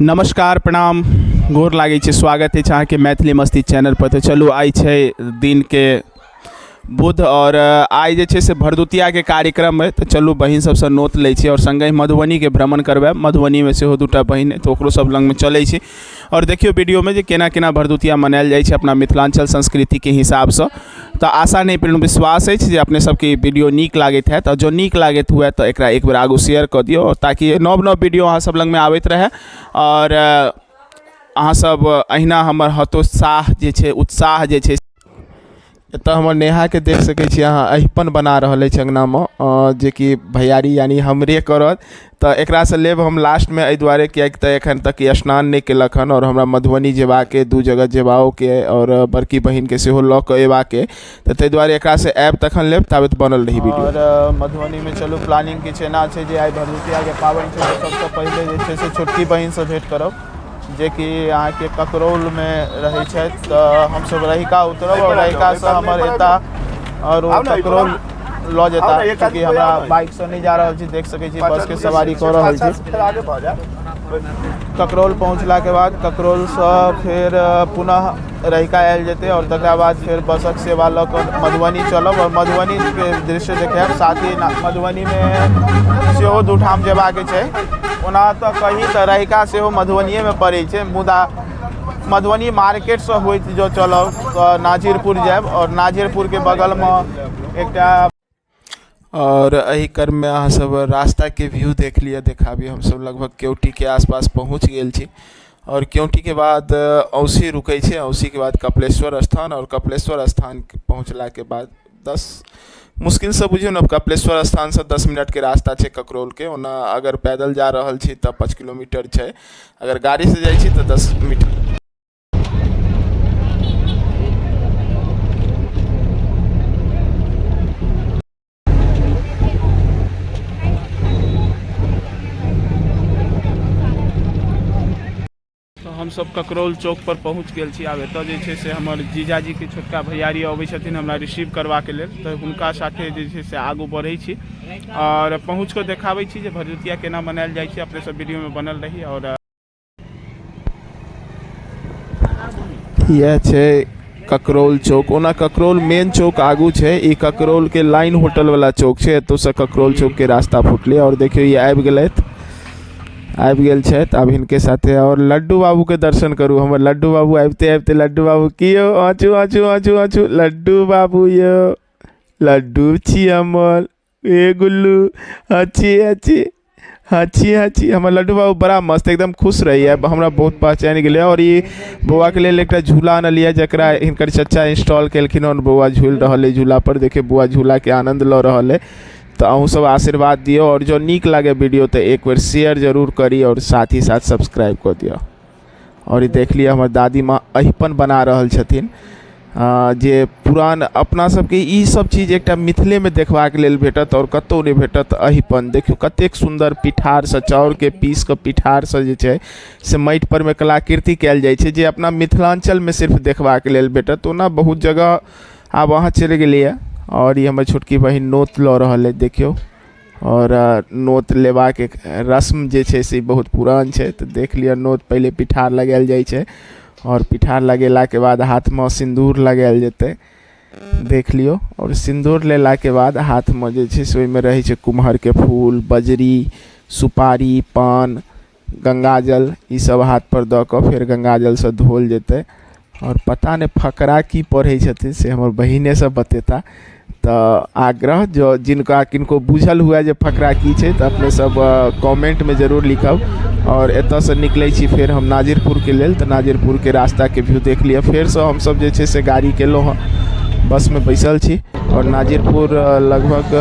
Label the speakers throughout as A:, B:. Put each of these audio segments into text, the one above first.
A: नमस्कार, प्रणाम, गोर लागै छै। स्वागत अछि अहाँके मैथिली मस्ती चैनल पर। तऽ चलू, आइ छै दिनके बुध आओर आइ जे छै से भरदुतियाके कार्यक्रम अइ। तऽ चलू, बहिन सबसँ नोत लै छी आओर सङ्गहि मधुबनीके भ्रमण करबायब। मधुबनीमे सेहो दूटा बहिन अइ, तऽ ओकरो सब लगमे चलै छी आओर देखियौ वीडियोमे जे केना केना भरदुतिया मनायल जाइ छै अपना मिथिलाञ्चल संस्कृतिके हिसाबसँ। तऽ आशा नहि, पूर्ण विश्वास अछि जे अपने सबके ई वीडियो नीक लागैत हैत, आओर जँ नीक लागैत हुए तऽ एकरा एक बेर आगू शेयर कऽ दियौ, ताकि नव नव वीडियो अहाँ सब लगमे आबैत रहए आओर अहाँ सब अहिना हमर हतोत्साह जे छै, उत्साह जे छै। एतऽ हमर नेहाके देख सकै छी अहाँ, अहिपन बना रहल अछि अङ्गनामे, जेकि भैयारी यानि हमरे करत। तऽ एकरासँ लेब हम लास्टमे, एहि दुआरे किएकि तऽ एखन तक ई स्नान नहि केलक हन आओर हमरा मधुबनी जेबाक अइ, दू जगह जेबाओके अइ आओर बड़की बहिनके सेहो लऽ कऽ अयबाक अइ। तऽ ताहि दुआरे एकरासँ आयब तखन लेब, ताबत बनल रही वीडियो। आओर मधुबनीमे चलू, प्लानिंग किछु एना छै जे आइ भरदुतियाके पाबनि छै, तऽ सभसँ पहिले जे छै से छोटकी बहिनसँ भेँट करब, जेकि अहाँके ककरौलमे रहै छथि। तऽ हमसभ रहिका उतरब आओर रहिकासँ हमर एता आओर ओ ककरौल लऽ जेता, चूँकि हमरा बाइकसँ नहि जा रहल छी। देख सकै छी, बसके सवारी कऽ रहल छी। ककरौल पहुँचलाके बाद ककरौलसँ फेर पुनः रहिका आयल जेतै आओर तकरा बाद फेर बसक सेवा लऽ कऽ मधुबनी चलब आओर मधुबनीके दृश्य देखायब। साथ ही मधुबनीमे सेहो दू ठाम जेबाके छै। ओना तऽ कही तऽ रहिका सेहो मधुबनिएमे पड़ै छै, मुदा मधुबनी मार्केटसँ होइत जँ चलब तऽ नाजिरपुर जायब आओर नाजिरपुरके बगलमे एकटा। आओर एहि क्रममे अहाँ सब रास्ताके व्यू देख लिअ, देखाबी। हमसब लगभग केवटीके आसपास पहुँच गेल छी आओर केवटीके बाद औसी रुकै छै, औसीके बाद कपिलेश्वर स्थान, आओर कपिलेश्वर स्थान पहुँचलाके बाद 10 मुश्किलसँ बुझियौ ने, कपिलेश्वर स्थानसँ 10 मिनटके रास्ता छै ककरौलके। ओना अगर पैदल जा रहल छी तऽ 5 किलोमीटर छै, अगर गाड़ीसँ जाइ छी तऽ 10 मीटर। तऽ हमसभ ककरौल चौक पर पहुँच गेल छी। आब एतऽ जे छै से हमर जीजाजीके छोटका भैयारी अबै छथिन हमरा रिसीव करबाके लेल, तऽ हुनका साथे जे छै से आगू बढ़ै छी आओर पहुँच कऽ देखाबै छी जे भरदुतिया केना मनायल जाइ छै। अपने सब वीडियोमे बनल रही। आओर इएह छै ककरौल चौक। ओना ककरौल मेन चौक आगू छै, ई ककरौलके लाइन होटल वाला चौक छै। एतौसँ ककरौल चौकके रास्ता फुटलै। आओर देखियौ, ई आबि गेलथि, आबि गेल छथि। आब हिनके साथे आओर लड्डू बाबूके दर्शन करू। हमर लड्डू बाबू आबिते आबिते, लड्डू बाबू की यौ, आँचू आँचू आँचू आँचू, लड्डू बाबू यौ, लड्डू छी हमर, ए गुल्लू, हँची हँची हँची हँची। हमर लड्डू बाबू बड़ा मस्त, एकदम खुश रहैए, हमरा बहुत पहचानि गेलै। आओर ई बौआके लेल एकटा झूला आनलियै, जकरा हिनकर चचा इंस्टॉल केलखिन हन। बौआ झूलि रहल अइ झूलापर। देखियौ, बौआ झूलाके आनन्द लऽ रहल अइ। तऽ अहूँ सब आशीर्वाद दियौ आओर जँ नीक लागै वीडियो तऽ एक बेर शेयर जरूर करी आओर साथ ही साथ सब्सक्राइब कऽ दिअ। आओर ई देख लिअ, हमर दादी माँ अहिपन बना रहल छथिन, जे पुरान अपना सबके ई सब चीज एकटा मिथिलेमे देखबाक लेल भेटत आओर कतहु नहि भेटत। अहिपन देखियौ, कतेक सुन्दर पिठारसँ, चाउरके पीस कऽ पिठारसँ जे छै से माटि परमे कलाकृति कयल जाइ छै, जे अपना मिथिलाञ्चलमे सिर्फ देखबाक लेल भेटत। ओना बहुत जगह आब अहाँ चलि गेलियै। आओर ई हमर छोटकी बहिन नोत लऽ रहल अइ, देखियौ। आओर नोत लेबाक एक रस्म जे छै से बहुत पुरान छै। तऽ देख लिअ, नोत पहिले पिठार लगायल जाइ छै आओर पिठार लगेलाके बाद हाथमे सिन्दूर लगायल जेतै, देख लियौ। आओर सिन्दूर लेलाके बाद हाथमे जे छै से ओहिमे रहै छै कुम्हरके फूल, बजरी, सुपारी, पान, गङ्गाजल, ई सब हाथपर दऽ कऽ फेर गङ्गाजलसँ धोअल जेतै। आओर पता नहि फकरा की पढ़ै छथिन, से हमर बहिने सब बतेता। तऽ आग्रह, जँ जिनका किनको बुझल हुए जे फकरा की छै, तऽ अपने सब कमेन्टमे जरूर लिखब। आओर एतऽसँ निकलै छी फेर हम नाजिरपुरके लेल। तऽ नाजिरपुरके रास्ताके व्यू देख लिअ। फेरसँ हमसब जे छै से गाड़ी केलहुँ हँ, बसमे बैसल छी आओर नाजिरपुर लगभग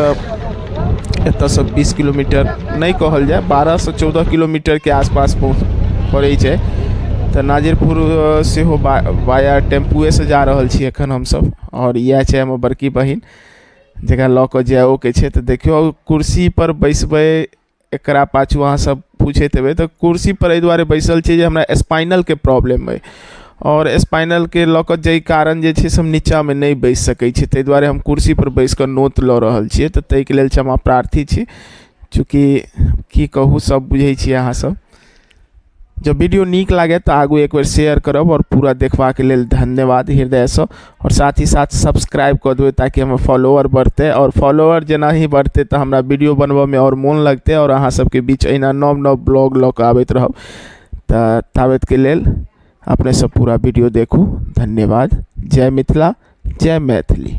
A: एतऽसँ 20 किलोमीटर नहि कहल जाय, 12सँ 14 किलोमीटरके आसपास पहुँच पड़ै छै। तऽ नाजिरपुर सेहो वाया टेम्पूएसँ जा रहल छी एखन हमसब। आओर इएह छै हमर बड़की बहिन, जकरा लऽ कऽ जाइओके छै। तऽ देखियौ, कुर्सीपर बैसबै एकरा पाछू अहाँ सब पूछैत हेबै, तऽ कुर्सीपर एहि दुआरे बैसल छी जे हमरा स्पाइनलके प्रॉब्लम अइ आओर स्पाइनलके लऽ कऽ जाहि कारण जे छै से हम नीचाँमे नहि बैसि सकै छी, ताहि दुआरे हम कुर्सीपर बैसि कऽ नोत लऽ रहल छियै। तऽ ताहिके लेल क्षमा प्रार्थी छी। चूँकि की कहू, सब बुझै छियै अहाँ सब। जँ वीडियो नीक लागै तऽ आगू एक बेर शेयर करब आओर पूरा देखबाके लेल धन्यवाद हृदयसँ। आओर साथ ही साथ सब्सक्राइब कऽ देबै ताकि हमर फॉलोअर बढ़तै, आओर फॉलोअर जेना ही बढ़तै तऽ हमरा वीडियो बनबऽमे आओर मोन लगतै, आओर अहाँ सबके बीच एहिना नव नव ब्लॉग लऽ कऽ आबैत रहब। तऽ ताबतके लेल अपने सब पूरा वीडियो देखू। धन्यवाद। जय मिथिला, जय मैथिली।